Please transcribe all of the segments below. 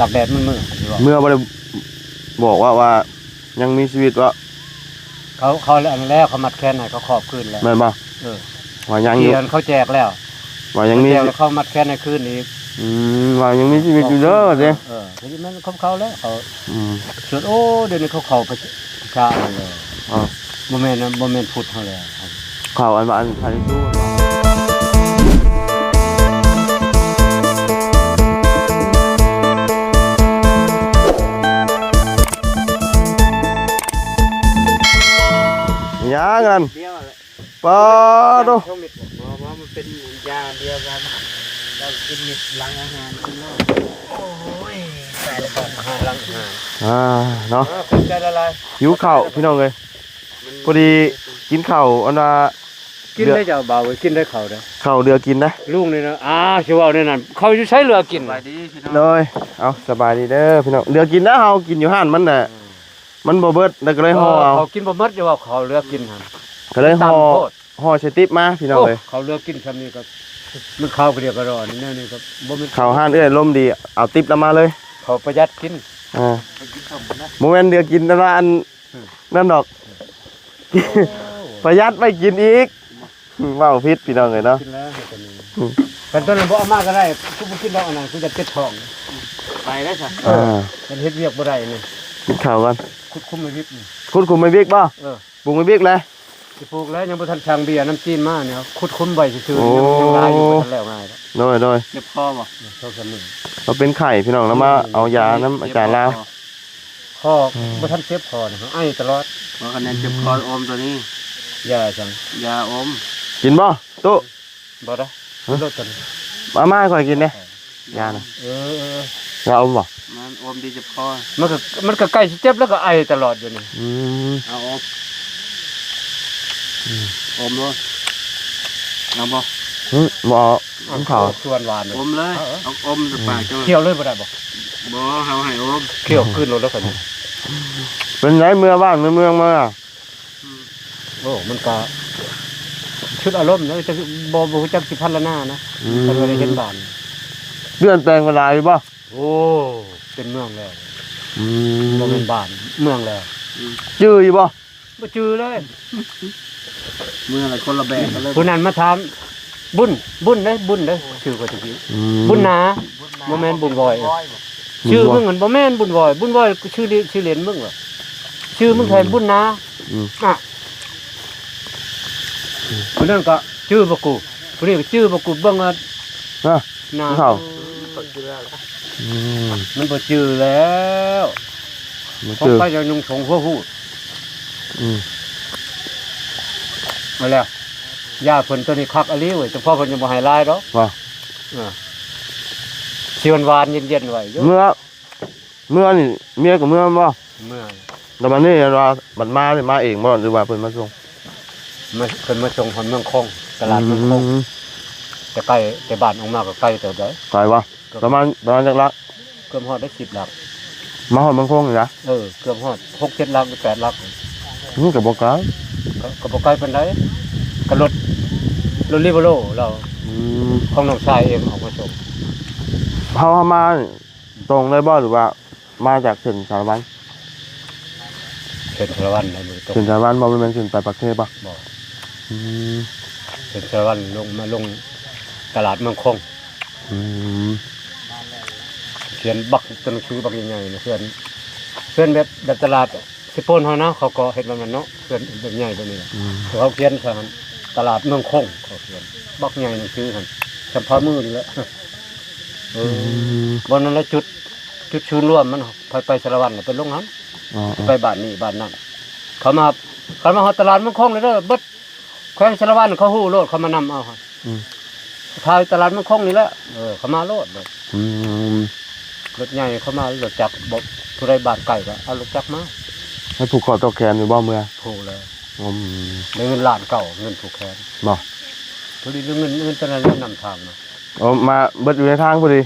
ຕາກແດດມັນເມື່ອ ເມື່ອບໍ່ໄດ້ບອກວ່າ ວ່າຍັງມີຊີວິດບໍ່? ເຂົາ ເຂົາແລ້ວ ອັນແລ້ວເຂົາມັດແຂນໃຫ້ ເຂົາຂອບຄືນແລ້ວ ແມ່ນບໍ່? ເອີ ວ່າຍັງຢູ່ ທີ່ອັນເຂົາແຈກແລ້ວ ວ່າຍັງມີ ເຂົາແຈກແລ້ວ ເຂົາມັດແຂນໃຫ້ຄືນອີກ ອືມ ວ່າຍັງມີຊີວິດຢູ່ເດີ ເອີ ເອີ ເອີ ກໍແມ່ນຂອງເຂົາແລ້ວ ເຂົາ ອືມ ສ່ວນ ໂອ້ ດຽວນີ້ເຂົາເຂົ້າໄປ ຊາແລ້ວ ອໍ ບໍ່ແມ່ນ ບໍ່ແມ່ນພຸດເຮົາແລ້ວ ເຂົ້າອັນວ່າອັນພາລິຕູ ຫຍັງນັ້ນ ດຽວແຫຼະ ປາໂຕ ບໍ່ ມັນເປັນຢາດຽວກັນ ເຈົ້າກິນເມັດຫຼັງອາຫານກິນໂລດ ໂອ້ຍ ຕາຍແລ້ວ ອາຫານຫຼັງອາຫານ ອ່າ ເນາະ ເອີ ຂອບໃຈຫຼາຍໆ ຫິວເຂົ້າພີ່ນ້ອງເອີຍ ພໍດີກິນເຂົ້າ ອັນວ່າ ກິນໄດ້ເຈົ້າບ່າວເອີຍ ກິນໄດ້ເຂົ້າເດີ ເຂົ້າເຫຼືອກິນນະ ລຸງນີ້ນະ ອ້າວ ຊິເວົ້າແນວນັ້ນ ເຂົ້າຢູ່ໃສເຫຼືອກິນ ສະບາຍດີພີ່ນ້ອງ ໂດຍ ເອົາ ສະບາຍດີເດີພີ່ນ້ອງ ເຫຼືອກິນນະ ເຮົາກິນຢູ່ຮ້ານມັນນະ ອືມ ມັນບໍ່ເບິດ ແລ້ວກໍເລີຍຫໍ່ເອົາ ເຂົາກິນບໍ່ໝົດ ຢ່າວ່າເຂົາເຫຼືອກິນຫັ້ນ ກໍເລີຍຫໍ່ ໂອ້ ເຂົາເຫຼືອກິນຊ່ຳນີ້ກໍ ມັນຂາວກະດຽກກະດໍ້ ອັນນີ້ແນວນີ້ກໍບໍ່ແມ່ນ ເຂົ້າຮ້ານເອື້ອຍລົມດີ ເອົາຕິບລະມາເລີຍ ເຂົາປະຢັດກິນ ອ່າ ບໍ່ແມ່ນເຫຼືອກິນ ແຕ່ວ່າອັນ ອືມ ນັ້ນດອກ ໂອ້ ປະຢັດໄວ້ກິນອີກ ເວົ້າຜິດພີ່ນ້ອງເອີຍເນາະ ກິນແລ້ວ ອືມ ຄັນຕົວນັ້ນບໍ່ເອົາມາກໍໄດ້ ກູບໍ່ກິນດອກ ອັນນັ້ນ ກູຈະເຈັບທ້ອງ ໄປແລ້ວຊະ ເອີ ມັນເຮັດວຽກບໍ່ໄດ້ນີ້ ກິນເຂົ້າກ່ອນ ຂຸດຂຸມໄມ້ວິກນີ້ ຂຸດຂຸມໄມ້ວິກບໍ່? ເອີ ປູກໄມ້ວິກແລ້ວ ຊິປູກແລ້ວ ຍັງບໍ່ທັນສັ່ງເບ້ຍນຳຈີນມານີ້ ຂຸດຂຸມໄວ້ຊື່ໆ ໂອ້ ຍັງ ຍັງຫຼາຍຢູ່ ບໍ່ທັນແລ້ວງ່າຍດອກ ໂດຍໆ ເຈັບຄໍບໍ່? ສອງສາມມື້ ລາວເປັນໄຂ້ພີ່ນ້ອງ ລາວມາເອົາຢານຳອາຈານລາວ ຄໍ ອືມ ບໍ່ທັນເຈັບຄໍນີ້ ໄອຕະຫຼອດ ບໍ່ ຄັນແມ່ນເຈັບຄໍ ອືມ ອົມໂຕນີ້ ຢາຫຍັງ? ຢາອົມ ກິນບໍ່? ຕູ້ ບໍ່ໄດ້ ຮະ? ໂລດຕົວນີ້ ເອົາມາໃຫ້ຂ້ອຍກິນແດ່ ເອີ ຢານະ ເອີ ເອີ ຢາອົມບໍ່? ມັນອົມດີເຈັບຄໍ ມັນກໍ ມັນກໍໃກ້ຊິເຈັບແລ້ວກໍໄອຕະຫຼອດຢູ່ນີ້ ອືມ ເອົາອົມ ອືມ ອົມໂລດ ເອົາບໍ່? ຫຶ ບໍ່ເອົາ ມັນເຂົ້າ ຊວນຫວານເລີຍ ອົມເລີຍ ເອົາ ເອົາອົມໃສ່ປາກເຈົ້າ ອືມ ຂ້ຽວເລີຍບໍ່ໄດ້ບໍ່? ບໍ່ ເຮົາໃຫ້ອົມ ຂ້ຽວຄືນໂລດແລ້ວຄັນນີ້ ເປັນໃດເມືອບ້ານເມືອເມືອງມາ? ອືມ ໂອ້ ມັນກະຊຸດອາລົມນະ ຈັກ ບໍ່ ບໍ່ຮູ້ຈັກຊິພັນລະນານະ ອືມ ຄັນວ່າໄດ້ເຫັນບ້ານ ປ່ຽນແປງໄປຫຼາຍຢູ່ບໍ່? ໂອ້ ເປັນເມືອງແລ້ວ ອືມ ບໍ່ແມ່ນບ້ານ ເມືອງແລ້ວ ອືມ ຈື່ຢູ່ບໍ່? ບໍ່ຈື່ເລີຍ ເມືອງລະຄົນລະແບບກັນເລີຍ ຜູ້ນັ້ນມາຖາມ ບຸນ ບຸນເດ້ ບຸນເດ້ ຊື່ຂ້ອຍຕະກີ້ ອືມ ບຸນນາ ບໍ່ແມ່ນບຸນວອຍ ຊື່ມຶງຫັ້ນບໍ່ແມ່ນບຸນວອຍ ບຸນວອຍຊື່ ຊື່ຫຼຽນມຶງວ່າ ຊື່ມຶງແທ້ ອືມ ບຸນນາ ອືມ ອ່ະ ຜູ້ນັ້ນກໍຈື່ບໍ່ກູ ຜູ້ນີ້ກໍຈື່ບໍ່ກູ ເບິ່ງວ່າ ນາ ເຂົາ ອືມ ມັນບໍ່ຈື່ແລ້ວ ບໍ່ຈື່ ຂອງໄປຈະນຸ່ງຖົງຫົວຫູດ ອືມ ມາແລ້ວ ຢາເພິ່ນໂຕນີ້ຄັກອີ່ຫຼີເວີຍ ສະເພາະເພິ່ນຍັງບໍ່ໃຫ້ຫຼາຍດອກ ວ່າ ເອີ ຊິຫວານໆ ເຢັນໆ ໄວ້ຢູ່ ເມື່ອ ເມື່ອນີ້ເມຍກໍເມືອແມ່ນບໍ່? ເມືອ ແລ້ວບັດນີ້ອັນວ່າບັດມານີ້ມາເອງບໍ່ ຫຼືວ່າເພິ່ນມາສົ່ງ? ມາ ເພິ່ນມາສົ່ງຮອດເມືອງຄົງ ຕະຫຼາດເມືອງຄົງ ອືມ ແຕ່ໄກ ແຕ່ບ້ານອອກມາກໍໄກເຕີບໃດ໋ ໄກວະ ປະມານ ປະມານຈັກຫຼັກ? ເກືອບຮອດໄດ້ສິບຫຼັກ ມາຮອດເມືອງຄົງນີ້ນະ? ເອີ ເກືອບຮອດຫົກເຈັດຫຼັກ ແປດຫຼັກ ມັນກໍບໍ່ໄກ ກໍ ກໍບໍ່ໄກປານໃດ ກໍລົດ ລົດລີໂວໂລລາວ ອືມ ຂອງນ້ອງຊາຍເອງເອົາມາສົ່ງ ເຮົາ ເຮົາມາ ຕົງເລີຍບໍ່ ຫຼືວ່າມາຈາກເສັ້ນສາລະວັນ? ເສັ້ນສາລະວັນນະ ເສັ້ນສາລະວັນບໍ່ ບໍ່ແມ່ນເສັ້ນໄປປາກເຊບໍ່? ບໍ່ ອືມ ເສັ້ນສາລະວັນລົງມາລົງຕະຫຼາດເມືອງຄົງ ອືມ ເຮືອນບັກ ຕົວໜັງສືບັກໃຫຍ່ໆນະ ເຮືອນ ເຮືອນແບບ ແບບຕະຫຼາດ ຊິໂປນເຮົານະ ເຂົາກໍເຮັດແບບນັ້ນເນາະ ເຮືອນແບບໃຫຍ່ແບບນີ້ນະ ອືມ ເຂົາຂຽນໃສ່ຫັ້ນ ຕະຫຼາດເມືອງຄົງ ເຂົາຂຽນບັກໃຫຍ່ໜັງສືຫັ້ນ ຊ່ຳຝ່າມືນີ້ແຫຼະ ເອີ ອືມ ບ່ອນນັ້ນລະຈຸດ ຈຸດສູນລວມມັນ ໃຜໄປສາລະວັນໄປລົງຫັ້ນ ອໍ ໄປບ້ານນີ້ບ້ານນັ້ນ ເຂົາມາ ເຂົາມາຮອດຕະຫຼາດເມືອງຄົງນີ້ເດີ ເບິດແຂວງສາລະວັນເຂົາຮູ້ໂລດ ເຂົາມານຳເອົາ ອືມ ຖ່າຍຕະຫຼາດເມືອງຄົງນີ້ແຫຼະ ເອີ ເຂົາມາໂລດ ອືມ ລົດໃຫຍ່ເຂົາມາ ລົດຈັກ ບໍ່ ຜູ້ໃດບ້ານໃກ້ກໍເອົາລົດຈັກມາ ໃຫ້ຜູກຂໍ້ຕໍ່ແຂນຢູ່ບໍ່ເມືອ? ຜູກແລ້ວ ອືມ ໄດ້ເງິນລ້ານເກົ້າ ເງິນຜູກແຂນ ບໍ່ ພໍດີໄດ້ເງິນ ເງິນຕອນນັ້ນນຳທາງມາ ເອົາມາເບິດຢູ່ໃນທາງພໍດີ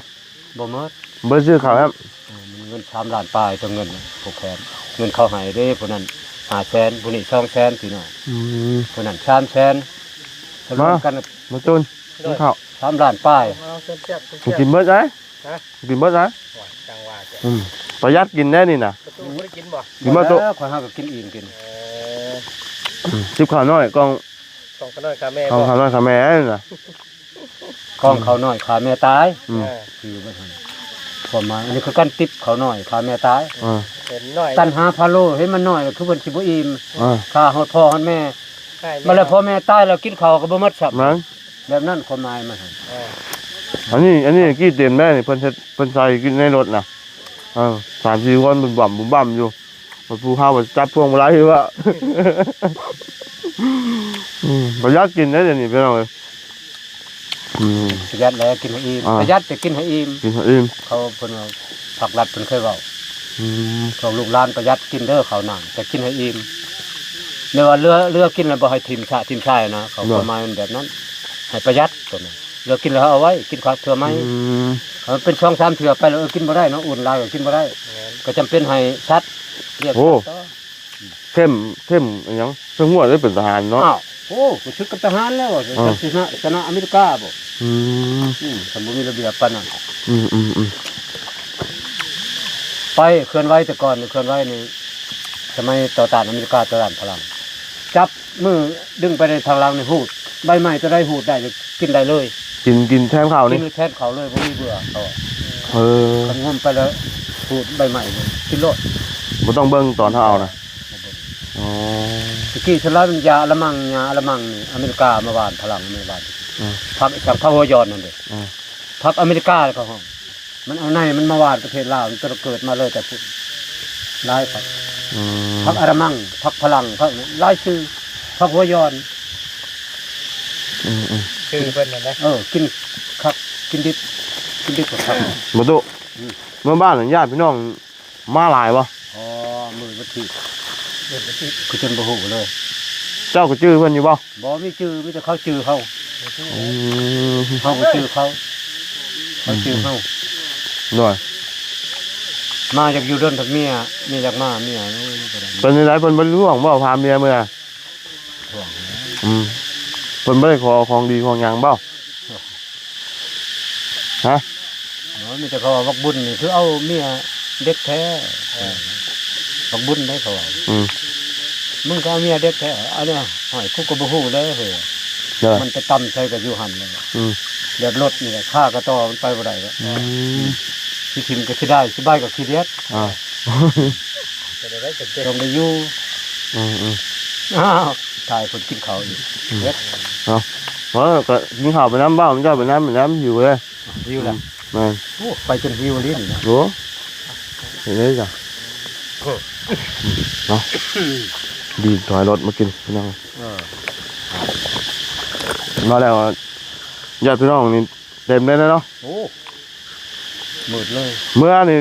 ບໍ່ໝົດ ບໍ່ໄດ້ຊື້ເຂົ້າແລ້ວ ເອີ ມັນເງິນສາມລ້ານປາຍ ແຕ່ເງິນນະ ຜູ້ແຂນ ເງິນເຂົາໃຫ້ເດ້ ຜູ້ນັ້ນຫ້າແສນ ຜູ້ນີ້ສອງແສນ ພີ່ນ້ອງ ອືມ ຜູ້ນັ້ນສາມແສນ ລວມກັນ ມາ ມາຕຸນ ກິນເຂົ້າ ສາມລ້ານປາຍ ເອົາເຊີນແຊບ ກິນເບິດໄດ໋ ຮະ ກິນເບິດໄດ໋ ໂອ້ຍ ຈັ່ງວ່າ ອືມ ປະຢັດກິນແດ່ນີ້ນະ. ປະຕູບໍ່ໄດ້ກິນບໍ່? ກິນບໍ່ຕຸ? ເອີ ຂ້ອຍຫາກໍກິນອີ່ມກິນ. ເອີ ອືມ ຈິບເຂົ້ານ້ອຍກ່ອງ ຂອງຂ້ານ້ອຍຂ້າແມ່ ຂອງຂ້ານ້ອຍຂ້າແມ່ນັ້ນນະ. ກ່ອງຂ້ານ້ອຍຂ້າແມ່ຕາຍ. ອືມ ເອີ ຄືວ່າຊັ້ນ ຄວາມໝາຍ ອັນນີ້ຄືກັນ ຕິບເຂົ້ານ້ອຍຂ້າແມ່ຕາຍ. ເອີ ເປັນນ້ອຍ ຕັນຫາພາໂລ ເຫັນມັນນ້ອຍ ຄືເພິ່ນຊິບໍ່ອີ່ມ. ເອີ ຖ້າຮອດພໍ່ຮອດແມ່ ມາແລ້ວ ພໍ່ແມ່ຕາຍແລ້ວ ກິນເຂົ້າກໍບໍ່ໝົດຊ້ຳ. ແມ່ນ ແບບນັ້ນຄວາມໝາຍມັນ. ເອີ ອັນນີ້ ອັນນີ້ກີ້ເຕັມແລ້ວນີ້ ເພິ່ນເຮັດ ເພິ່ນໃສ່ຢູ່ໃນລົດນະ. ເອີ ສາມສີ່ຄົນບຸ້ມບັ້ມ ບຸ້ມບັ້ມຢູ່ ຜູ້ເຮົາວ່າຈັບພວງມາໄລວ່າ ອືມ ປະຢັດກິນໄດ໋ດຽວນີ້ ພີ່ນ້ອງເອີຍ. ອືມ ປະຢັດແລ້ວກິນໃຫ້ອີ່ມ. ອ່າ ປະຢັດແຕ່ກິນໃຫ້ອີ່ມ ກິນໃຫ້ອີ່ມ. ເຂົາ ເພິ່ນວ່າ ພັກລັດເພິ່ນເຄີຍເວົ້າ. ອືມ ພວກລູກຫຼານປະຢັດກິນເດີ ເຂົ້ານ້ຳ ແຕ່ກິນໃຫ້ອີ່ມ. ແຕ່ວ່າເຫຼືອ ເຫຼືອກິນແລ້ວບໍ່ໃຫ້ຖິ້ມຊະຖິ້ມຊາຍນະ ເຂົາ ຄວາມໝາຍມັນແບບນັ້ນ ໃຫ້ປະຢັດໂຕນັ້ນ. ເຫຼືອກິນແລ້ວເອົາໄວ້ກິນຄາກເທື່ອໃໝ່. ອືມ ເອີ ເປັນສອງສາມເທື່ອໄປແລ້ວ ເອີ ກິນບໍ່ໄດ້ເນາະ ອຸ່ນຫຼາຍກໍກິນບໍ່ໄດ້. ແມ່ນ ກໍຈຳເປັນໃຫ້ສັດ ລ້ຽງສັດຕໍ່. ໂອ້ ເຂັ້ມ ເຂັ້ມອີ່ຫຍັງ ເຂັ້ມງວດເດ້ ເປັນທະຫານເນາະ. ອ້າວ ໂອ້ ກໍຊຶກກັບທະຫານແລ້ວ. ເອີ ຊະນະ ຊະນະອາເມລິກາບໍ? ອືມ ອືມ ຄັນບໍ່ມີລະບຽບປານນັ້ນ. ອືມໆໆ ໄປເຄື່ອນໄຫວ ແຕ່ກ່ອນເຄື່ອນໄຫວນີ້ ສະໄໝຕໍ່ຕ້ານອາເມລິກາ ຕໍ່ຕ້ານຝຣັ່ງ ຈັບມືດຶງໄປໃນທາງຫຼັງນີ້ ຫູດ ໃບໄມ້ຕົວໃດຫູດໄດ້ ກິນໄດ້ເລີຍ. ກິນ ກິນແທນເຂົ້ານີ້ ກິນແທນເຂົ້າເລີຍ ບໍ່ມີເບື່ອເຂົາ. ເອີ ຄັນງມໄປແລ້ວ ຫູດໃບໄມ້ນີ້ ກິນໂລດ ບໍ່ຕ້ອງເບິ່ງຕອນເຮົາເອົານະ. ບໍ່ເບິ່ງ. ອໍ ຕະກີ້ສ່ວນຫຼາຍມັນຢາອະລະມັງ ຢາອະລະມັງນີ້ ອາເມລິກາມາຫວ່ານ ຝຣັ່ງມາຫວ່ານ. ເອີ ຜັກອີ່ຫຍັງ ຜັກຫົວຢອນຫັ້ນເດ້. ເອີ ຜັກອາເມລິກາເຂົາຮ້ອງ ມັນເອົາໃນມັນມາຫວ່ານປະເທດລາວ ມັນເກີດມາເລີຍແຕ່ພຸ້ນ ຫຼາຍຜັກ. ອືມ ຜັກອາລະມັງ ຜັກຝຣັ່ງ ຜັກຫຼາຍຊື່ ຜັກຫົວຢອນ. ອືມໆ ຊື່ເພິ່ນນັ້ນແຫຼະ. ເອີ ກິນຄັກ ກິນດິບ ກິນດິບກໍຄັກ. ບໍ່ຕຸ ອືມ ເມືອບ້ານນັ້ນ ຍາດພີ່ນ້ອງມາຫຼາຍບໍ່? ອໍ ມື້ວັນທີ ມື້ວັນທີ ຄືຈົນບໍ່ຮູ້ເລີຍ. ເຈົ້າກໍຈື່ເພິ່ນຢູ່ບໍ່? ບໍ່ມີຈື່ ມີແຕ່ເຂົາຈື່ເຮົາ. ອືມ ເຮົາບໍ່ຈື່ເຂົາ ເຂົາຈື່ເຮົາ. ໂດຍ ມາຢາກຢູ່ດົນກັບເມຍ ເມຍຢາກມາ ເມຍ ໂອ້ຍ ບໍ່ໄດ້. ເປັນຈັ່ງໃດ ເພິ່ນບໍ່ໄດ້ທວງບໍ່ ພາເມຍເມືອ? ທວງ. ອືມ ເພິ່ນບໍ່ໄດ້ຂໍຂອງດີຂອງຫຍັງບໍ່? ຮະ? ໂອ້ຍ ມີແຕ່ເຂົາວ່າບັກບຸນນີ້ຄືເອົາເມຍເດັກແທ້. ເອີ ບັກບຸນໄດ໋ ເຂົາວ່າ. ອືມ ມຶງກໍເອົາເມຍເດັກແທ້ ອັນນີ້. ໂອ້ຍ ກູກໍບໍ່ຮູ້ເດ້ເຮີ້ຍ. ໂດຍ ມັນໄປຕຳໃສ່ກໍຢູ່ຫັ້ນແຫຼະ. ອືມ ແບບລົດນີ້ແຫຼະ ຄາກະຕໍ່ມັນໄປບໍ່ໄດ້ແລ້ວ. ອືມ ຊິຖິ້ມກໍຊິໄດ້ ຊິໄບກໍຂີ້ດຽດ. ອ່າ ເປັນໄດ້ຈັງຊີ້ ຕ້ອງໄດ້ຢູ່. ອືມໆ ອ້າວ ຕາຍ ເພິ່ນກິນເຂົ້າຢູ່. ອືມ ເຮັດ ເອົາ ເອີ ກໍກິນເຂົ້າໄປນຳ ເວົ້ານຳເຈົ້າໄປນຳ ໄປນຳ ຫິວເລີຍ. ຫິວແລ້ວ. ອືມ ແມ່ນ. ໂອ້ ໄປຈົນຫິວອີ່ຫຼີນີ້ນະ. ໂອ້ ເຮັດໄດ້ຈ້ະ. ໂອ້ ເນາະ ດີ ຖອຍລົດມາກິນພີ່ນ້ອງ. ເອີ ມາແລ້ວ ຍາດພີ່ນ້ອງນີ້ເຕັມເລີຍເນາະ. ໂອ້ ມືດເລີຍ ເມືອນີ້.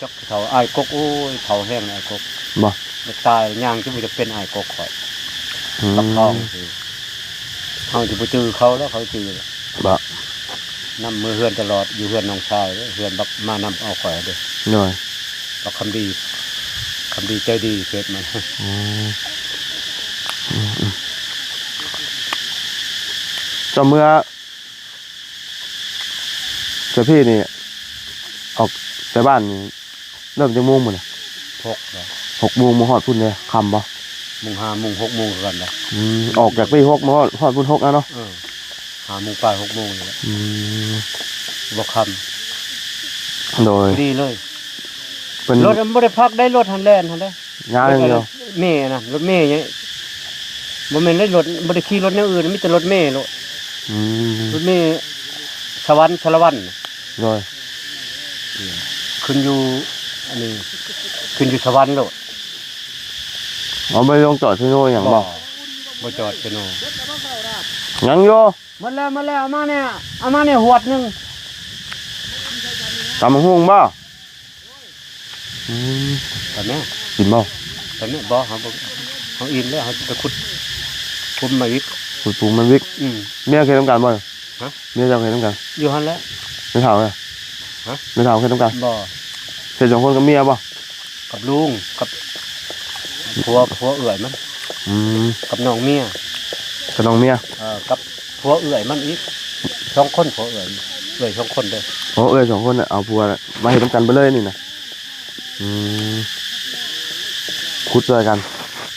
ຈັກເຖົ້າ ອ້າຍກົກ ໂອ້ຍ ເຖົ້າແຮງ ອ້າຍກົກ ບໍ່ ຢາກຕາຍ ຍ່າງຈົນບໍ່ຢາກເປັນ ອ້າຍກົກຂ້ອຍ. ອືມ ກັບທອງ ເຮົາຈະບໍ່ຈື່ເຂົາແລ້ວ ເຂົາຈື່ແລ້ວ. ບໍ່ ນຳເມືອເຮືອນຕະຫຼອດ ຢູ່ເຮືອນນ້ອງຊາຍເດີ ເຮືອນບັກມານຳເອົາຂ້ອຍເດີ. ໂດຍ ບັກຄຳດີ ຄຳດີໃຈດີເຂດມັນ. ອືມ ອືມໆ ເຈົ້າເມືອ ແຕ່ພີ່ນີ້ ອອກແຕ່ບ້ານນີ້ ເລີ່ມຈັກໂມງມື້ນະ? ຫົກ ຫົກໂມງ ມາຮອດພຸ້ນເດ້ ຄ່ຳບໍ່? ໂມງ ຫ້າໂມງ ຫົກໂມງຄືກັນນະ. ອືມ ອອກຈາກພີ້ຫົກ ມາຮອດ ຮອດພຸ້ນຫົກນະເນາະ. ເອີ ຫ້າໂມງປາຍ ຫົກໂມງນີ້ແຫຼະ. ອືມ ບໍ່ຄ່ຳ. ໂດຍ ພໍດີເລີຍ. ເພິ່ນ ລົດມັນບໍ່ໄດ້ພັກໄດ໋ ລົດຫັ້ນແລ່ນຫັ້ນເດ້. ຍ່າງຢ່າງດຽວ ລົດເມນະ ລົດເມ ບໍ່ແມ່ນໄດ້ລົດ ບໍ່ໄດ້ຂີ່ລົດແນວອື່ນ ມີແຕ່ລົດເມໂລດ. ອືມ ລົດເມສະຫວັນ ສາລະວັນ. ໂດຍ ຂຶ້ນຢູ່ ອັນນີ້ ຂຶ້ນຢູ່ສະຫວັນໂລດ. ເອົາ ບໍ່ໄດ້ລົງຈອດເຊໂນຫຍັງບໍ່? ບໍ່ ບໍ່ຈອດເຊໂນ. ຍັງຢູ່. ໝົດແລ້ວ ໝົດແລ້ວ ເອົາມາແດ່ ເອົາມາແດ່ຫວດໜຶ່ງ. ຕຳບັກຫຸ່ງບໍ່? ອືມ ໄປແມ່ ກິນບໍ່? ໄປແມ່ ບໍ່ ເຮົາບໍ່ ເຮົາອີ່ມແລ້ວ ເຮົາຊິໄປຂຸດປຸມມາອີກ. ຂຸດປຸມມາອີກ. ອືມ ເມຍເຮັດນຳກັນບໍ່? ຮະ? ເມຍເຈົ້າເຮັດນຳກັນ? ຢູ່ຫັ້ນແຫຼະ. ແມ່ເຖົ້ານະ? ຮະ? ແມ່ເຖົ້າເຮັດນຳກັນ? ບໍ່. ເຮັດສອງຄົນກັບເມຍບໍ່? ກັບລຸງ ກັບຜົວ ຜົວເອື້ອຍມັນ. ອືມ ກັບນ້ອງເມຍ ກັບນ້ອງເມຍ. ເອີ ກັບຜົວເອື້ອຍມັນອີກ ສອງຄົນ ຜົວເອື້ອຍ. ເອື້ອຍສອງຄົນເດີ. ໂອ້ ເອື້ອຍສອງຄົນນະ ເອົາຜົວມາເຮັດນຳກັນເບິດເລີຍນີ້ນະ. ອືມ ຂຸດຊ່ອຍກັນ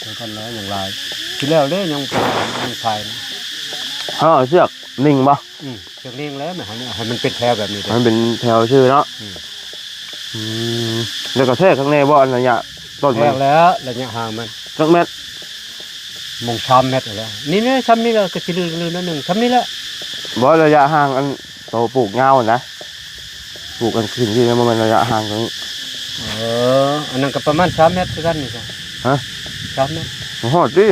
ຊ່ອຍກັນແລ້ວ ຍັງຫຼາຍ ຊິແລ້ວເດ້ ຍັງ ຍັງພາຍນະ. ເຮົາເອົາເຊືອກໜິ່ງບໍ່? ອືມ ເຊືອກໜິ່ງແລ້ວ ໃຫ້ມັນເປັນແຖວແບບນີ້ເດ້ ໃຫ້ມັນເປັນແຖວຊື່ເນາະ. ອືມ ອືມ ແລ້ວກໍແທກຂ້າງໃນບໍ່ ອັນໄລຍະຕົ້ນມັນ? ແທກແລ້ວ ໄລຍະຫ່າງມັນ ຈັກແມັດ? ມອງສາມແມັດແລ້ວ ນີ້ແຫຼະ ຊ່ຳນີ້ແຫຼະ ກໍຊິລື່ນໆໜ້ອຍໜຶ່ງ ຊ່ຳນີ້ແຫຼະ. ບໍ່ ໄລຍະຫ່າງອັນໂຕປູກຍາວຫັ້ນນະ ປູກອັນຂຶ້ນທີ່ ບໍ່ແມ່ນໄລຍະຫ່າງຕົວນີ້. ເອີ ອັນນັ້ນກໍປະມານສາມແມັດຄືກັນນີ້. ຮະ? ສາມແມັດ ບໍ່ຮອດຕິ?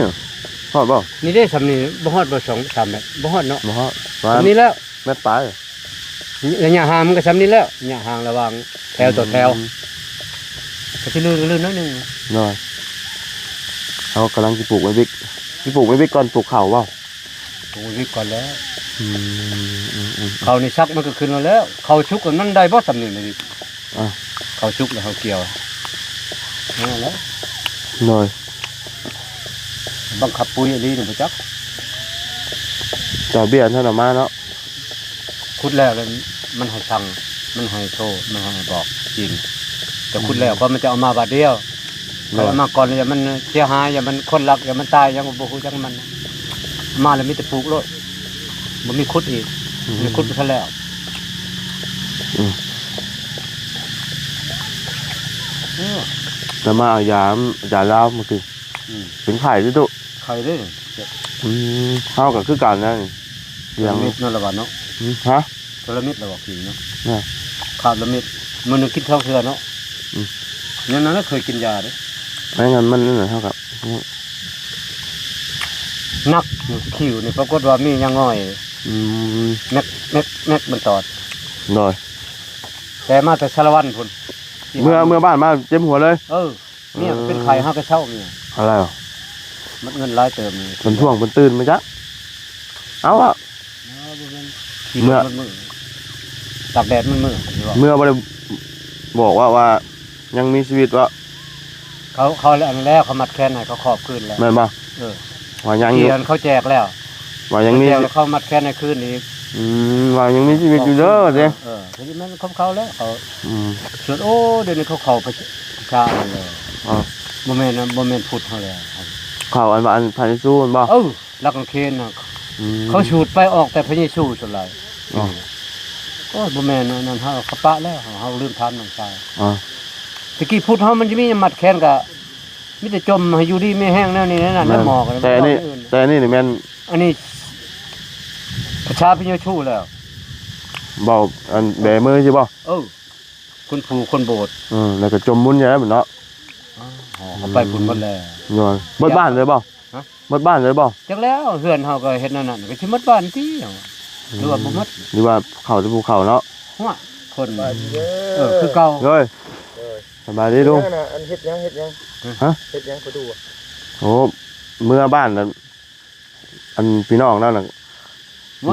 ຮອດບໍ່? ນີ້ເດ້ ຊ່ຳນີ້ບໍ່ຮອດບໍ່ ສອງ ສາມແມັດ ບໍ່ຮອດເນາະ. ບໍ່ຮອດ ປະມານນີ້ແລ້ວ ແມັດປາຍ. ໄລຍະຫ່າງມັນກໍຊ່ຳນີ້ແລ້ວ ໄລຍະຫ່າງລະຫວ່າງແຖວຕໍ່ແຖວ. ອືມ ກໍຊິລື່ນໆໜ້ອຍໜຶ່ງ. ໂດຍ ເຮົາກຳລັງຊິປູກໄມ້ບິກ ຊິປູກໄມ້ບິກກ່ອນ ປູກເຂົ້າບໍ່? ປູກໄມ້ບິກກ່ອນແລ້ວ. ອືມ ເຂົ້ານີ້ສັກມັນກໍຂຶ້ນມາແລ້ວ ເຂົ້າສຸກມັນໄດ້ບໍ່ຊ່ຳນີ້? ອ່າ ເຂົ້າສຸກແລ້ວເຮົາກ່ຽວ ນັ້ນແຫຼະ. ໂດຍ ບັງຄັບປຸ໋ຍອີ່ຫຼີນີ້ບໍ່ຈັກ ເຈົ້າເບ້ຍເທົ່ານັ້ນມາເນາະ. ຂຸດແລ້ວ ແລ້ວມັນໃຫ້ສັ່ງ ມັນໃຫ້ໂທ ມັນໃຫ້ບອກຈິງ ຈະຂຸດແລ້ວ ອືມ ກໍມັນຈະເອົາມາບາດດຽວ. ໂດຍ ເອົາມາກ່ອນ ຢ່າມັນເສຍຫາຍ ຢ່າມັນຄົນລັກ ຢ່າມັນຕາຍ ຍັງບໍ່ຮູ້ຈັກມັນ ມາແລ້ວມີແຕ່ປູກໂລດ ບໍ່ມີຂຸດອີກ. ອືມ ມີຂຸດບໍ່ທັນແລ້ວ. ອືມ ເອີ ແຕ່ມາເອົາຢາ ຢາລາວມາກິນ. ອືມ ເປັນໄຂ້ຕິຕຸ? ໄຂ້ເດ້. ອືມ ເຮົາກໍຄືກັນນະ ທອລະມິດເນາະລະວ່າເນາະ. ອືມ ຮະ? ທອລະມິດລະວ່າ ຜີເນາະ. ນະ ຂາດລະມິດ ມື້ໜຶ່ງກິນສອງເທື່ອເນາະ. ອືມ ແນວນັ້ນລະເຄີຍກິນຢາເດ້. ແມ່ນ ມັນ ມັນ ເຮົາກໍ ໜັກ ຄິວນີ້ປາກົດວ່າມີຫຍັງງອຍ. ອືມ ແມັກ ແມັກ ແມັກມັນຕອດ. ໂດຍ ແຕ່ມາແຕ່ສາລະວັນພຸ້ນ ເມື່ອ ເມື່ອບ້ານມາເຈັບຫົວເລີຍ. ເອີ ເມຍເປັນໄຂ້ ເອີ ຫາກະເຊົາເມຍ. ອາ ແລ້ວ ໝົດເງິນຫຼາຍເຕີບນີ້ ເພິ່ນທ້ວງເພິ່ນຕື່ນມາຈັກ. ເອົາລະ ເອີ ບໍ່ແມ່ນ ຂີ່ລົດໝົດມື້ ຕາກແດດໝົດມື້. ເມື່ອບໍ່ໄດ້ບອກວ່າ ວ່າຍັງມີຊີວິດວະ? ເຂົາ ເຂົາແລ້ວ ອັນແລ້ວ ເຂົາມັດແຂນໃຫ້ ເຂົາຂອບຄືນແລ້ວ ແມ່ນບໍ່? ເອີ ວ່າຍັງຢູ່ ທີ່ອັນເຂົາແຈກແລ້ວ ວ່າຍັງມີ ເຂົາແຈກແລ້ວ ເຂົາມັດແຂນໃຫ້ຄືນອີກ. ອືມ ວ່າຍັງມີຊີວິດຢູ່ເດີ ເອີ ເດ້ ເອີ ກໍຊິແມ່ນຂອງເຂົາແລ້ວ ເຂົາ ອືມ ສ່ວນ ໂອ້ ດຽວນີ້ເຂົາເຂົ້າປະຊາ ປະຊາອັນນັ້ນແລ້ວ. ອໍ ບໍ່ແມ່ນ ບໍ່ແມ່ນພຸດເຮົາແລ້ວ ເຂົ້າອັນວ່າອັນພະເຢຊູແມ່ນບໍ່? ເອີ ຫຼັກກາງເຂນນະ. ອືມ ເຂົາສູດໄປອອກແຕ່ພະເຢຊູສ່ວນຫຼາຍ. ອໍ ໂອ້ຍ ບໍ່ແມ່ນອັນນັ້ນ ເຮົາ ເຂົາປະແລ້ວ ເຮົາ ເຮົາລືມຖາມນ້ອງຊາຍ. ອໍ ແຕ່ກີ້ພຸດເຮົາມັນຈະມີມັດແຂນກະ ມີແຕ່ຈົ່ມໃຫ້ຢູ່ດີມີແຮງແນວນີ້ແນວນັ້ນ ແມ່ນ ແລ້ວໝໍກໍ ແຕ່ອັນນີ້ ແຕ່ອັນນີ້ນີ້ແມ່ນ ອັນນີ້ປະຊາພະເຢຊູແລ້ວ ເວົ້າອັນແບມືຊິບໍ່? ເອີ ຄົນຜູ້ຄົນໂບດ ເອີ ແລ້ວກໍຈົ່ມບຸນຢູ່ແລ້ວເນາະ. ອໍ ເຂົາໄປພຸ້ນໝົດແລ້ວ. ໂດຍ ເບິດບ້ານເລີຍບໍ່? ຮະ? ເບິດບ້ານເລີຍບໍ່? ຈັກແລ້ວ ເຮືອນເຮົາກໍເຮັດແນວນັ້ນ ກໍຊິໝົດບ້ານຕິ ຫຼືວ່າບໍ່ໝົດ ຫຼືວ່າເຂົາຈະພູເຂົາເນາະ. ຫົວ ຄົນ ເອີ ຄືເກົ່າ. ໂດຍ ໂດຍ ສະບາຍດີລຸງ. ອັນເຮັດຫຍັງ ເຮັດຫຍັງ? ຮະ? ເຮັດຫຍັງປະຕູ? ໂອ້ ເມືອບ້ານ ອັນພີ່ນ້ອງລາວນະ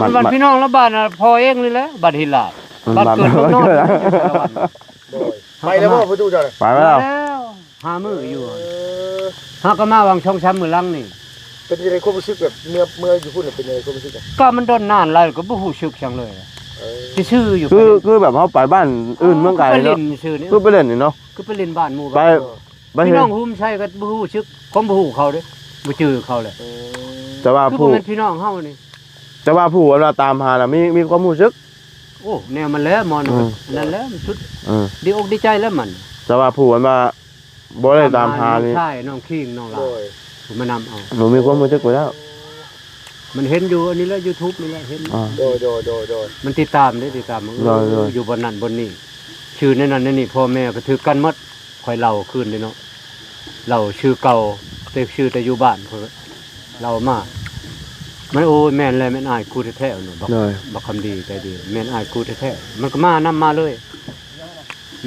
ມັນ ມັນ ພີ່ນ້ອງລາວ ບ້ານນະ ພໍ່ເອງນີ້ແຫຼະ ບ້ານຫີນລາດ ມັນ ບ້ານເກີດເມືອງນອນ. ໂດຍ ໄປແລ້ວບໍ່ປະຕູເຈົ້າ? ໄປແລ້ວ ໄປແລ້ວ ຫ້າມື້ຢູ່. ເອີ ຫາກໍມາຫວ່າງສອງສາມມື້ຫຼັງນີ້. ເປັນຈັ່ງໃດຄວາມຮູ້ສຶກແບບເມື່ອ ເມື່ອຢູ່ພຸ້ນ ເປັນຈັ່ງໃດຄວາມຮູ້ສຶກ? ກໍມັນດົນນານຫຼາຍ ກໍບໍ່ຮູ້ສຶກຫຍັງເລີຍ. ເອີ ຊື່ໆຢູ່ ຄື ຄືແບບເຮົາໄປບ້ານອື່ນເມືອງໄກເນາະ ຄືໄປຫຼິ້ນຊື່ໆນີ້ ຄືໄປຫຼິ້ນນີ້ເນາະ ຄືໄປຫຼິ້ນບ້ານໝູ່ບ້ານ ໄປ ພີ່ນ້ອງໂຮມໄຊກໍບໍ່ຮູ້ສຶກ ຄວາມບໍ່ຮູ້ເຂົາເດ້ ບໍ່ຈື່ເຂົາເລີຍ. ເອີ ແຕ່ວ່າ ຄືບໍ່ແມ່ນພີ່ນ້ອງເຮົານີ້. ແຕ່ວ່າຜູ້ອັນວ່າຕາມຫານະ ມີ ມີຄວາມຮູ້ສຶກ. ໂອ້ ແນວມັນແຫຼະໝໍນະ ອືມ ອັນນັ້ນແຫຼະມັນສຸດ ເອີ ດີອົກດີໃຈແລ້ວມັນ. ແຕ່ວ່າຜູ້ອັນວ່າບໍ່ໄດ້ຕາມຫານີ້ ຕາມຫານ້ອງຊາຍ ນ້ອງຄີງ ນ້ອງຫຼານ ໂດຍ ຜູ້ມານຳເອົາ ບໍ່ມີຄວາມຮູ້ສຶກໄປແລ້ວ. ມັນເຫັນຢູ່ອັນນີ້ແຫຼະ ຢູທູບນີ້ແຫຼະ ເຫັນ. ອ່າ ໂດຍ ໂດຍ ໂດຍ ໂດຍ ມັນຕິດຕາມເດ້ ຕິດຕາມ ໂດຍ ເອີ ໂດຍ ຢູ່ບ່ອນນັ້ນບ່ອນນີ້ ຊື່ໃນນັ້ນໃນນີ້ ພໍ່ແມ່ກໍຖືກກັນໝົດ. ຂ້ອຍເລົ່າຄືນເດ້ເນາະ ເລົ່າຊື່ເກົ່າ ແຕ່ຊື່ແຕ່ຢູ່ບ້ານ ຂ້ອຍເລົ່າມາ ມັນ ໂອ້ຍ ແມ່ນແຫຼະ ແມ່ນອ້າຍກູແທ້ໆເນາະ ບັກ ໂດຍ ບັກຄຳດີໃຈດີ ແມ່ນອ້າຍກູແທ້ໆ. ມັນກໍມານຳມາເລີຍ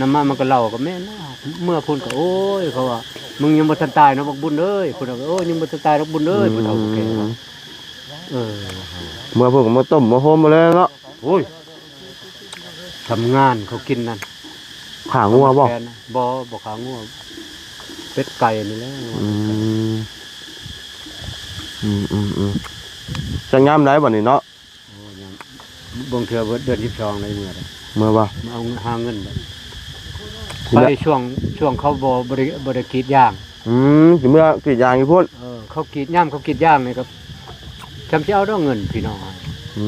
ນຳມາ ມັນກໍເລົ່າ ກໍແມ່ນແລ້ວ ເມືອພຸ້ນກໍ ໂອ້ຍ ເຂົາວ່າ ມຶງຍັງບໍ່ທັນຕາຍເນາະ ບັກບຸນເອີຍ ພຸ້ນວ່າ ໂອ້ຍ ຍັງບໍ່ທັນຕາຍດອກບຸນເອີຍ ອືມ ຜູ້ເຖົ້າຜູ້ແກ່ເນາະ. ເອີ ເມືອພຸ້ນກໍມາຕົ້ມມາໂຮມມາແລ້ວເນາະ. ໂອ້ຍ ທຳງານເຂົາກິນນັ້ນ ຂ້າງົວບໍ່? ບໍ່ ບໍ່ຂ້າງົວ ເປັດໄກ່ນີ້ແຫຼະ. ອືມ ອືມໆໆ ຈັກຍາມໃດບັດນີ້ເນາະ? ໂອ້ ຍາມ ບາງເທື່ອເບິດເດືອນສິບສອງໄດ້ເມືອໄດ້ ເມືອບໍ່? ມາເອົາ ຫາເງິນໄດ້ ຊິເມືອ ໄປຊ່ວງ ຊ່ວງເຂົາບໍ່ ບໍ່ໄດ້ ບໍ່ໄດ້ກຣີດຢາງ. ອືມ ຊິເມືອກຣີດຢາງຢູ່ພຸ້ນ. ເອີ ເຂົາກຣີດ ຍາມເຂົາກຣີດຢາງນີ້ກໍ ຈຳຊິເອົາດອກເງິນພີ່ນ້ອງ. ອື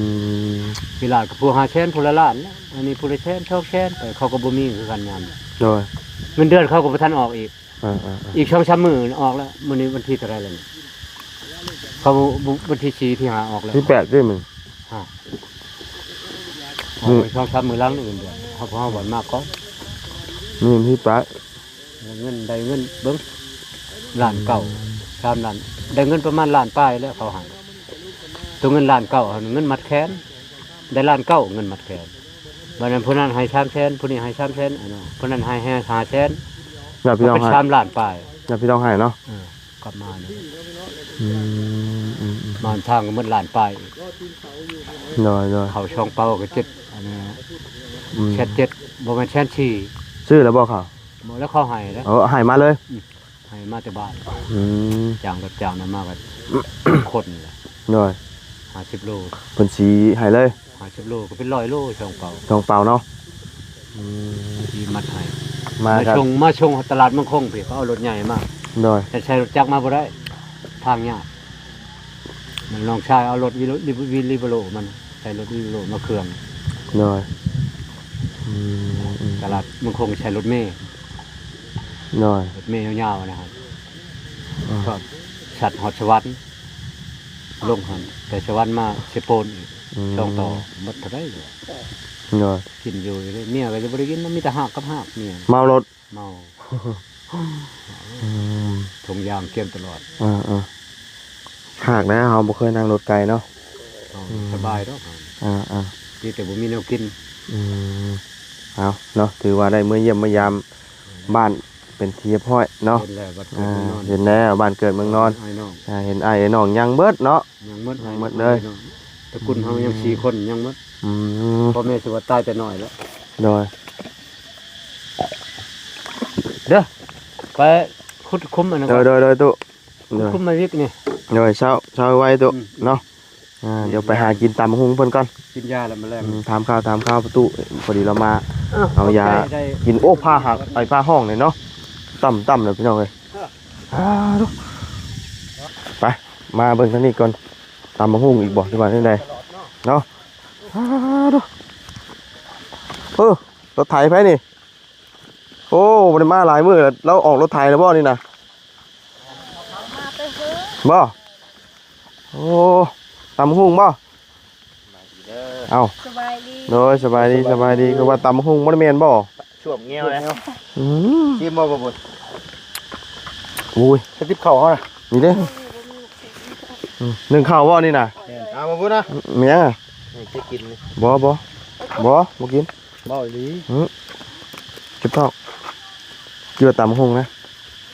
ມ ເວລາກໍຜູ້ຫ້າແສນ ຜູ້ລະລ້ານ ອັນນີ້ຜູ້ລະແສນ ສອງແສນ ໄປ ເຂົາກໍບໍ່ມີຄືກັນຍາມ. ໂດຍ ເງິນເດືອນເຂົາກໍບໍ່ທັນອອກອີກ. ເອີໆໆ ອີກສອງສາມມື້ອອກແລ້ວ. ມື້ນີ້ວັນທີເທົ່າໃດແລ້ວນີ້? ເຂົາ ວັນທີສີ່ ທີຫ້າອອກແລ້ວ ທີແປດເດ້ມື້. ຮະ ອອກໄປສອງສາມມື້ຫຼັງນີ້ເງິນເດືອນ ເຮົາ ເຮົາວັນມາກ່ອນ. ມື້ວັນທີແປດ ເງິນ ໄດ້ເງິນເບິ່ງ ລ້ານເກົ້າ ສາມລ້ານ ໄດ້ເງິນປະມານລ້ານປາຍແລ້ວເຂົາໃຫ້. ຕົວເງິນລ້ານເກົ້າຫັ້ນ ເງິນມັດແຂນ ໄດ້ລ້ານເກົ້າ ເງິນມັດແຂນ. ບັດນັ້ນຜູ້ນັ້ນໃຫ້ສາມແສນ ຜູ້ນີ້ໃຫ້ສາມແສນ ອັນນັ້ນ ຜູ້ນັ້ນໃຫ້ຫ້າແສນ ຍາດພີ່ນ້ອງໃຫ້ ເປັນສາມລ້ານປາຍ ຍາດພີ່ນ້ອງໃຫ້ເນາະ. ເອີ ກັບມານີ້ ອືມ ອືມໆໆ ມາທາງກໍໝົດລ້ານປາຍອີກ. ໂດຍໆ ເຂົ້າຊ່ອງເປົາກໍເຈັດ ອັນນັ້ນ ອືມ ແສນເຈັດ ບໍ່ແມ່ນແສນສີ່. ຊື້ແລ້ວບໍ່ເຂົ້າ? ບໍ່ ແລ້ວເຂົາໃຫ້ແລ້ວ. ເອີ ໃຫ້ມາເລີຍ. ອືມ ໃຫ້ມາແຕ່ບ້ານ. ອືມ ຈ້າງລົດຈ້າງນັ້ນມາກໍຄົນລະ ໂດຍ ຫ້າສິບໂລ ເພິ່ນສີໃຫ້ເລີຍ. ຫ້າສິບໂລກໍເປັນຮ້ອຍໂລ ຊ່ອງເປົາ ຊ່ອງເປົາເນາະ. ອືມ ທີ່ມັດໃຫ້ ມາ ມາສົ່ງ ມາສົ່ງຕະຫຼາດເມືອງຄົງພີ້ ເຂົາເອົາລົດໃຫຍ່ມາ. ໂດຍ ແຕ່ໃຊ້ລົດຈັກມາບໍ່ໄດ້ ທາງຍາກ. ມັນນ້ອງຊາຍເອົາລົດວິ ວິ ວິໂລ ມັນໃຊ້ລົດວິໂລມາເຄື່ອງ. ໂດຍ ອືມໆ ຕະຫຼາດເມືອງຄົງໃຊ້ລົດເມ. ໂດຍ ລົດເມຍາວໆ ນະ ອືມ ກໍສັດຮອດສະຫວັນ ລົງຫັ້ນ ແຕ່ສະຫວັນມາເຊໂປນອີກ ອືມ ສອງຕໍ່ ໝົດເທົ່າໃດ? ໂດຍ ກິນຢູ່ເດ້ ເມຍກໍຈະບໍ່ໄດ້ກິນ ມີແຕ່ຮາກກັບຮາກ ເມຍ ເມົາລົດ ເມົາ ອືມ ຖົງຢາງກຽມຕະຫຼອດ. ເອີໆ ຮາກນະ ເຮົາບໍ່ເຄີຍນັ່ງລົດໄກເນາະ. ເຮົາ ອືມ ສະບາຍດອກ ເອີໆ ດີແຕ່ບໍ່ມີແນວກິນ. ອືມ ເອົາເນາະ ຖືວ່າໄດ້ເມືອຢ້ຽມມາຢາມ ບ້ານເປັນທີ່ຮຽບຮ້ອຍເນາະ. ເຫັນແລ້ວ ບ້ານເກີດເມືອງນອນ ເຫັນແລ້ວ ບ້ານເກີດເມືອງນອນ ອ້າຍນ້ອງ ອ່າ ເຫັນອ້າຍເຫັນນ້ອງຍັງເບິດເນາະ ຍັງໝົດ ຍັງໝົດເລີຍ. ຕະກຸນເຮົາຍັງສີ່ຄົນຍັງໝົດ. ອືມ ພໍ່ແມ່ຊິວ່າຕາຍແຕ່ນ້ອຍແລ້ວ. ໂດຍ ເດີ ໄປຂຸດຂຸມອັນນັ້ນ ໂດຍໆໆ ຕຸ ຂຸດຂຸມມາວິກນີ້ ໂດຍ ເຊົ້າ ເຊົ້າໄວຕຸ ອືມ ເນາະ. ອ່າ ດຽວໄປຫາກິນຕຳບັກຫຸ່ງເພິ່ນກ່ອນ ກິນຢາແລ້ວມາແລງ. ອືມ ຖາມຂ່າວ ຖາມຂ່າວປະຕູ ພໍດີລາວມາ ເອົາຢາກິນ. ໂອ້ ຟ້າຮັກ ໄອ້ຟ້າຮ້ອງນີ້ເນາະ ຕ່ຳໆ ແລ້ວພີ່ນ້ອງເອີຍ. ອ່າ ໄປ ມາເບິ່ງທາງນີ້ກ່ອນ ຕຳບັກຫຸ່ງອີກບໍ່ ຫຼືວ່າຈັ່ງໃດເນາະ. ອ່າ ເອີ ລົດໄຖໃຜນີ້? ໂອ້ ບໍ່ໄດ້ມາຫຼາຍມື້ແລ້ວ ລາວອອກລົດໄຖແລ້ວບໍ່ນີ້ນະ? ບໍ່? ໂອ້ ຕຳບັກຫຸ່ງບໍ່? ເອົ້າ ສະບາຍດີ ໂດຍ ສະບາຍດີ ສະບາຍດີ ຄືວ່າຕຳບັກຫຸ່ງບໍ່ໄດ້ແມ່ນບໍ່? ຊ່ວມແງວນະ. ອືມ ຊີມບໍ່ ບໍ່ບຸນ? ໂອ້ຍ ສະຕິບເຂົ້າເຮົານະ ນີ້ເດ້. ອືມ ໜຶ້ງເຂົ້າບໍ່ນີ້ນະ? ແມ່ນ ເອົາ ບໍ່ບຸນນະ ແມ່ນຫຍັງ? ນີ້ຈະກິນນີ້ ບໍ່ ບໍ່ ບໍ່ ບໍ່ກິນ. ເວົ້າອີ່ຫຼີ. ອືມ ເຈັບທ້ອງ ກິນຕຳບັກຫຸ່ງນະ.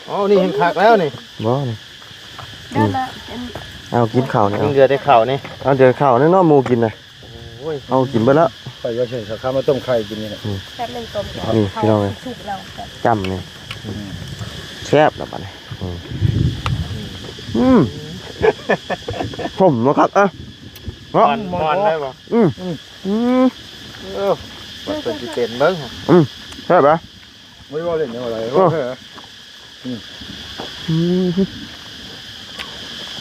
ອໍ ນີ້ເຫັນຄັກແລ້ວນີ້. ບໍ່ນີ້ ອືມ ເອົາກິນເຂົ້ານີ້ ຍັງເຫຼືອແຕ່ເຂົ້ານີ້. ເອົາແຕ່ເຂົ້ານີ້ເນາະ ໝູກິນນະ. ໂອ້ຍ ເອົາກິນເບິດແລ້ວ. ຂ້ອຍວ່າຊິເອົາເຂົ້າມາຕົ້ມໄຂ່ກິນນີ້ແຫຼະ. ອືມ ແຊບເລີຍ ຕົ້ມ ນີ້ພີ່ນ້ອງເອີຍ ສຸກແລ້ວ ຈ້ຳນີ້. ອືມ ແຊບແລ້ວບາດນີ້. ອືມ ອືມ ສົ້ມເນາະ ຄັກເອີຍ ເນາະ ມັນ ມັນໄດ້ບໍ່? ອືມ ອືມ ເອີ ວ່າເພິ່ນຊິເປັນເບິ່ງ. ອືມ ແຊບເດ້. ບໍ່ໄດ້ເວົ້າຫຼິ້ນເດ້ ເວົ້າໄດ້ ເອີ ເວົ້າແທ້. ອືມ ອືມ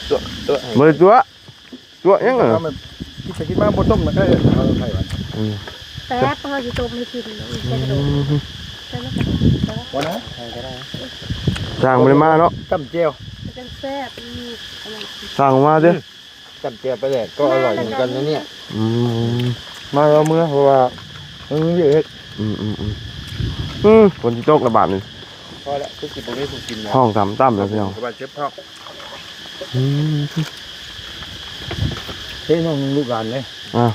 ຕົວະ ຕົວະໃຫ້ ບໍ່ໄດ້ຕົວະ ຕົວະຫຍັງ ເອີ ຄິດໄປຄິດມາບໍ່ຕົ້ມນະ ກໍເອົາໄຂ່ຫວານ. ອືມ ແຊບ ເຮົາຊິຕົ້ມໃຫ້ກິນ ອືມ ໃສ່ກະດູກ ໃສ່ກະດູກ ບໍ່ນະ ໃສ່ກໍໄດ້ ຊ່າງບໍ່ໄດ້ມາເນາະ ຈ້ຳແຈ່ວ ມັນຈັ່ງແຊບ. ອືມ ຊ່າງມາເດີ້. ອືມ ຈ້ຳແຈ່ວປາແດກກໍອະລ່ອຍເໝືອນກັນນະເນຍ. ອືມ ມາລາວເມືອ ເພາະວ່າມັນມີວຽກເຮັດ. ອືມໆໆ ອືມ ຝົນຊິຕົກລະບາດນີ້. ພໍແລ້ວ ຄືຊິບໍ່ມີຜູ້ກິນແລ້ວ ຮ້ອງຕຳຕຳແລ້ວພີ່ນ້ອງ ບາດເຈັບທ້ອງ. ອືມ ເຮັດນ້ອງລູກຫຼານເດ້. ອ່າ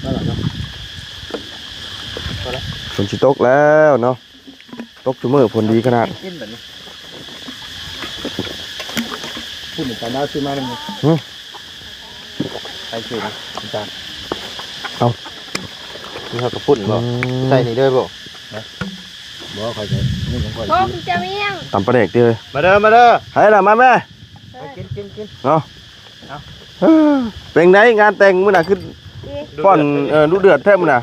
ນັ້ນລະເນາະ ພໍແລ້ວ ຝົນຊິຕົກແລ້ວເນາະ. ຕົກຊຸມື້ ຝົນດີຂະໜາດ. ກິນບັດນີ້ ພຸ້ນຕາໜາວຊື້ມານຳ. ຫື ໃຜຊື້ນະ? ອາຈານ. ເອົ້າ ນີ້ເຮົາກໍປຸ້ນບໍ່? ອືມ ໃສ່ນີ້ເລີຍບໍ່? ນະ ບໍ່ຄ່ອຍໃສ່ ນີ້ຂອງຂ້ອຍ. ໂອ້ ເຈົ້າມຽງ ຕຳປາແດກຕິເອີຍ. ມາເດີ ມາເດີ ໃຜລະ ມາແມ່. ເອີ ກິນ ກິນ ກິນ ເນາະ. ເອົາ ເອີ ເປັນໃດງານແຕ່ງມື້ໜ້າ ຄື ດີ ປ້ອນ ເອີ ດຸເດືອດແທ້ມື້ນະ.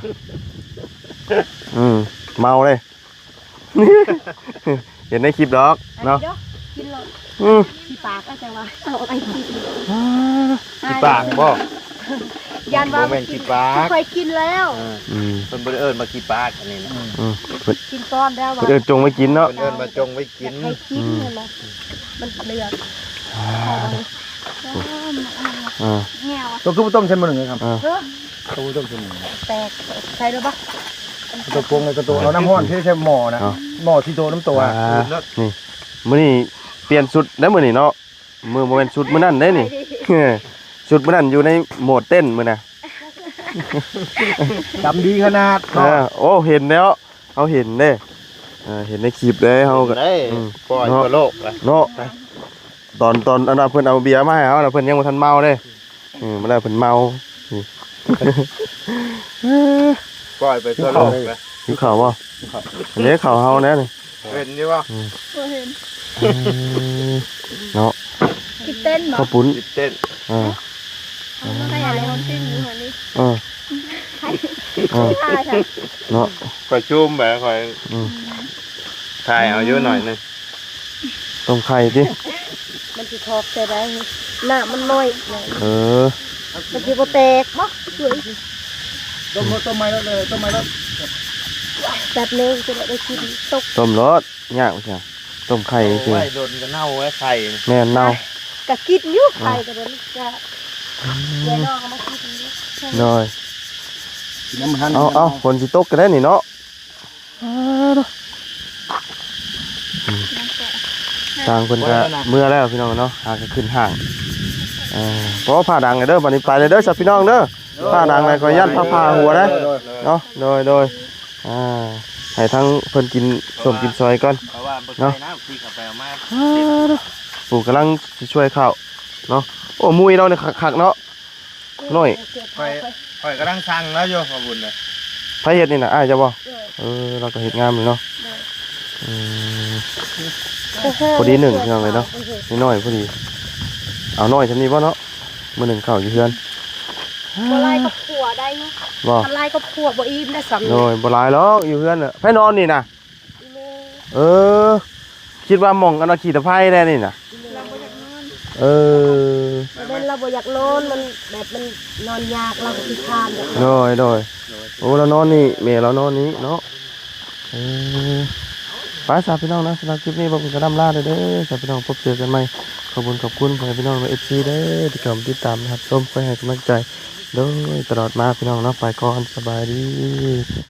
ອືມ ເມົາເດ້. ເຫັນໃນຄລິບດອກເນາະ. ກິນໂລດ. ອືມ ຂີ້ປາກກໍຈັ່ງວ່າ ເອົາໄປກິນ. ຂີ້ປາກບໍ່? ຢ້ານວ່າ ບໍ່ແມ່ນຂີ້ປາກ ຂ້ອຍກິນແລ້ວ. ອືມ ເພິ່ນບໍ່ໄດ້ເອີ້ນວ່າຂີ້ປາກອັນນີ້ນະ. ອືມ ກິນກ່ອນແລ້ວວ່າ ເພິ່ນເອີ້ນຈົ່ງໄວ້ກິນເນາະ. ເພິ່ນເອີ້ນວ່າຈົ່ງໄວ້ກິນ. ໃຫ້ກິນ ອືມ ຫັ້ນນະ ມັນເດືອດ. ອ່າ ແງ່ວ ໂຕຄືບໍ່ຕົ້ມໃສ່ໝໍ້ໜຶ່ງເລີຍຄັບ? ເອີ ໂຕຄືບໍ່ຕົ້ມໃສ່ໝໍ້ໜຶ່ງ. ແຕກ ໃສ່ແລ້ວບໍ່? ໂຕປົງແລ້ວກໍໂຕ ເອົານ້ຳຮ້ອນເທໃສ່ໝໍ້ນະ. ເອົາ ໝໍ້ທີ່ໂຕນ້ຳໂຕ. ອ່າ ນີ້ ມື້ນີ້ປ່ຽນຊຸດໄດ້ມື້ນີ້ເນາະ. ມື້ ບໍ່ແມ່ນຊຸດມື້ນັ້ນເດ້ນີ້. ຊຸດມື້ນັ້ນຢູ່ໃນໂໝດເຕັ້ນມື້ນະ. ດຳດີຂະໜາດເນາະ. ເອີ ໂອ້ ເຫັນແລ້ວ ເຮົາເຫັນເດ້. ເອີ ເຫັນໃນຄລິບເດ້ ເຮົາກໍ ເຫັນເດ້ ອືມ ປ່ອຍ ເນາະ ທົ່ວໂລກ ເນາະ. ຕອນ ຕອນອັນວ່າເພິ່ນເອົາເບຍມາໃຫ້ເຮົານະ ເພິ່ນຍັງບໍ່ທັນເມົາເດ້. ອືມ ມາແລ້ວເພິ່ນເມົາ. ປ່ອຍໄປທົ່ວໂລກ. ຫິວເຂົ້າບໍ່? ອັນນີ້ເຂົ້າເຮົາແນ່ນີ້. ເຫັນຢູ່ບໍ່? ອືມ ບໍ່ເຫັນ. ເອີ ເນາະ ກິນເຕັ້ນບໍ່? ເຂົ້າປຸ້ນ ກິນເຕັ້ນ. ເອີ ໃຄອາໂລນຕິ້ງຢູ່ຫັ້ນນີ້. ເອີ ເອີ ເນາະ ຂ້ອຍຊູມໄປ ຂ້ອຍ ອືມ ຖ່າຍເອົາຢູ່ໜ້ອຍໜຶ່ງ. ຕົ້ມໄຂ່ຕິ? ມັນຊິຖອກໃສ່ໄດ້ ນ້ຳມັນໜ້ອຍ. ເອີ ມັນຊິບໍ່ແຕກບໍ່? ຕົ້ມ ຕົ້ມໃໝ່ໂລດເລີຍ ຕົ້ມໃໝ່ໂລດ. ແປັບໜຶ່ງຈະໄດ້ກິນ. ຕົ້ມໂລດ ຍາກວ່າຊັ້ນ ຕົ້ມໄຂ່ ໂອ້ຍ ຊິ ດົນກໍເນົ່າແລ້ວໄຂ່. ແມ່ນ ເນົ່າ. ກໍກິນຢູ່ ອືມ ໄຂ່ກໍເບິ່ງ ກໍ ອືມ ແກະໜໍ່ກໍມາກິນຢູ່. ໂດຍ ກິນນ້ຳມັນ. ເອົາ ເອົາ ຝົນຊິຕົກກໍໄດ້ນີ້ເນາະ. ອືມ ຊ່າງເພິ່ນກໍເມືອແລ້ວພີ່ນ້ອງເນາະ ຫາກໍຂຶ້ນຫ້າງ. ເອີ ພໍພາດັງເດີ ບັດນີ້ໄປເລີຍເດີ ຊະພີ່ນ້ອງເດີ. ພາດັງແລ້ວກໍຢ້ານພາຜ່າຫົວໄດ້ເນາະ. ໂດຍ ໂດຍ ອ່າ ໃຫ້ທາງເພິ່ນກິນສົ້ມກິນຊອຍກ່ອນເນາະ. ປູກຳລັງຊິຊ່ວຍເຂົ້າເນາະ. ໂອ້ ມຸ້ຍລາວນີ້ຄັກໆເນາະ. ນ້ອຍ ຂ້ອຍ ຂ້ອຍກຳລັງສັ່ງລາວຢູ່ ພໍ່ບຸນນະ. ໃຜເຮັດນີ້ນະ ອ້າຍເຈົ້າບໍ່? ເອີ ລາວກໍເຮັດງາມຢູ່ເນາະ. ອືມ ພໍດີໜຶ່ງພີ່ນ້ອງເອີຍເນາະ ນ້ອຍໆ ພໍດີ. ເອົານ້ອຍຊ່ຳນີ້ບໍ່ເນາະ ມື້ໜຶ່ງເຂົ້າຢູ່ເຮືອນ. ບໍ່ຫຼາຍຄອບຄົວໄດ້ຢູ່ບໍ່? ຄັນຫຼາຍຄອບຄົວບໍ່ອີ່ມໄດ້ຊ່ຳນີ້. ໂດຍ ບໍ່ຫຼາຍດອກ ຢູ່ເຮືອນນະ. ໃຜນອນນີ້ນະ? ອີ່ແມ່. ເອີ ຄິດວ່າໝ່ອງອັນວ່າຂີ້ຕະໄພແດ່ນີ້ນະ. ລາວບໍ່ຢາກນອນ. ເອີ ບໍ່ແມ່ນລາວບໍ່ຢາກນອນ ມັນແບບມັນນອນຍາກ ລາວກໍຂີ້ຄ້ານ. ໂດຍ ໂດຍ ໂອ້ ລາວນອນນີ້ ແມ່ລາວນອນນີ້ເນາະ. ເອີ ໄປຊະພີ່ນ້ອງເນາະ ສຳລັບຄລິບນີ້ ບໍ່ບຸນກໍລ່ຳລາເດີ ຊະພີ່ນ້ອງ ພົບເຈີກັນໃໝ່. ຂອບຄຸນ ຂອບຄຸນພໍ່ແມ່ພີ່ນ້ອງ ເອັຟຊີ ເດີ ທີ່ເຂົ້າມາຕິດຕາມຮັບຊົມ ຄອຍໃຫ້ກຳລັງໃຈໂດຍຕະຫຼອດມາ ພີ່ນ້ອງເນາະ. ໄປກ່ອນ ສະບາຍດີ.